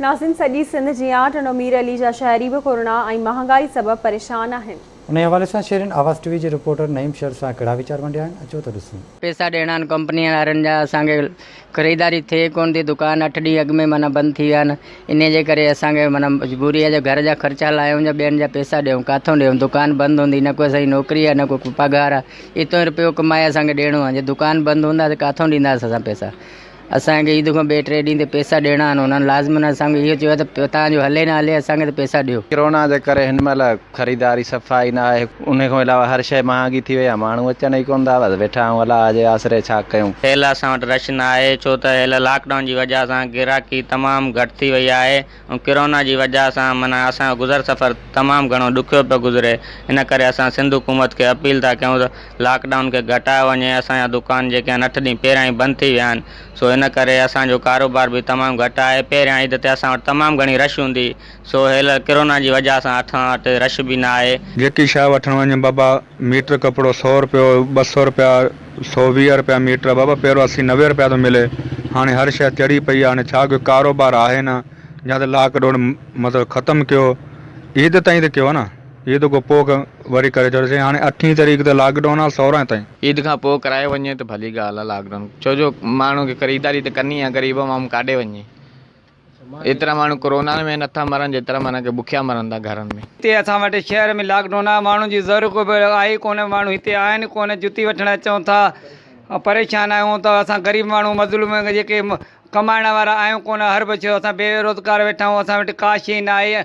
ناظرين سڄي سنڌ جيان ٽنڊو مير علي جا شهري به ڪورونا ۽ مهانگائي سبب پريشان آهن. انهي حوالي سان شهرين آواز ٽي وي جي رپورٽر نعيم شر سان ڪهڙا ويچار ونڊيا آهن اچو ته ڏسون. پئسا ڏيڻا آهن ڪمپني وارن جا اسان کي خريداري ٿئي ڪونه ٿي دڪان اٺ ڏينهن اڳ ۾ معنيٰ بند ٿي ويا آهن انهي جي ڪري اسان کي معنيٰ مجبوري آهي جو گهر جا خرچا لاهيون يا ٻين جا پئسا ڏيون ڪاٿون ڏيون دڪان بند هوندي نه ڪو اسان جي نوڪري آهي نه ڪو پگهار آهي اتو رپيو ڪمائي اسان کي ڏيڻو آهي جي دڪان بند هوندا ته ڪاٿون ڏينداسين اسان پئسا اسان کي عيد کان ٻئي ٽي ڏينهن تي پئسا ڏيڻا آهن انهن لازمن اسان کي اهو چيو آهي ته توهان جو هلي نه هلي اسان کي ته پئسا ڏيو. ڪرونا جي ڪري هن مهل خريداري صفا ئي نه آهي انهي کان علاوه هر شيء مهانگي ٿي وئي آهي ماڻهو اچن ئي ڪونه ٿا بس ويٺا آهيون الله جي آسري ڇا ڪيون. هيل اسان وٽ رش نه آهي ڇو ته هيل لاڪ ڊائون جي وجهه سان گراهڪي تمام گهٽ ٿي وئي آهي ۽ ڪرونا جي وجهه سان معنيٰ اسان جو گذر سفر تمام گهڻو ڏکيو پيو گذري ان ڪري اسان سنڌ حڪومت کي اپيل ٿا ڪيون ته لاڪ ڊائون کي گهٽايو وڃي اسان جا دڪان جيڪي آهن اٺ ڏينهن پهريان ئي بند ٿي ويا آهن سو ان ڪري اسان جو ڪاروبار به تمام گهٽ آهي پهريان عيد تي اسان وٽ تمام گهڻي رش هوندي سو هيل ڪرونا جي وجهه سان اسان وٽ رش به نه آهي. جيڪي شيء وٺڻ وڃ بابا ميٽر ڪپڙو سو رپيو ٻه سو رپيا 120 رپيا ميٽر بابا پهريون 80 90 رپيا ٿو ملي هاڻي هر شيء چڙهي پئي آهي هاڻي ڇا ڪيو ڪاروبار آهي نه يا ته لاڪ ڊائون مطلب ختم ڪيو عيد تائين ته ڪيو نه عيد کان پوء وري ڪري ڇڏيو سائين هاڻي اٺين تاريخ ته لاڪ ڊائون آهي 16 تائين. عيد کان پوء ڪرايو وڃي ته ڀلي ڳالهه آهي لاڪ ڊائون ڇو جو ماڻهو کي خريداري ته ڪرڻي آهي غريب ماڻهو ڪاڏي وڃي ايترا ماڻهو ڪورونا ۾ نٿا مرن جيترا معنيٰ ڪي بکيا مرن ٿا گهرن ۾. هتي اسان وٽ شهر ۾ لاڪ ڊائون آهي ماڻهن جي ضرورت به آهي ڪونه ماڻهو هتي آهن ڪونه جتي وٺڻ اچون ٿا پريشان آهيون ته اسان غريب ماڻهو مظلوم جيڪي ڪمائڻ وارا آهيون ڪونه هر بچو اسان بي روزگار ويٺا آهيون اسان وٽ ڪا شيء نه آهي.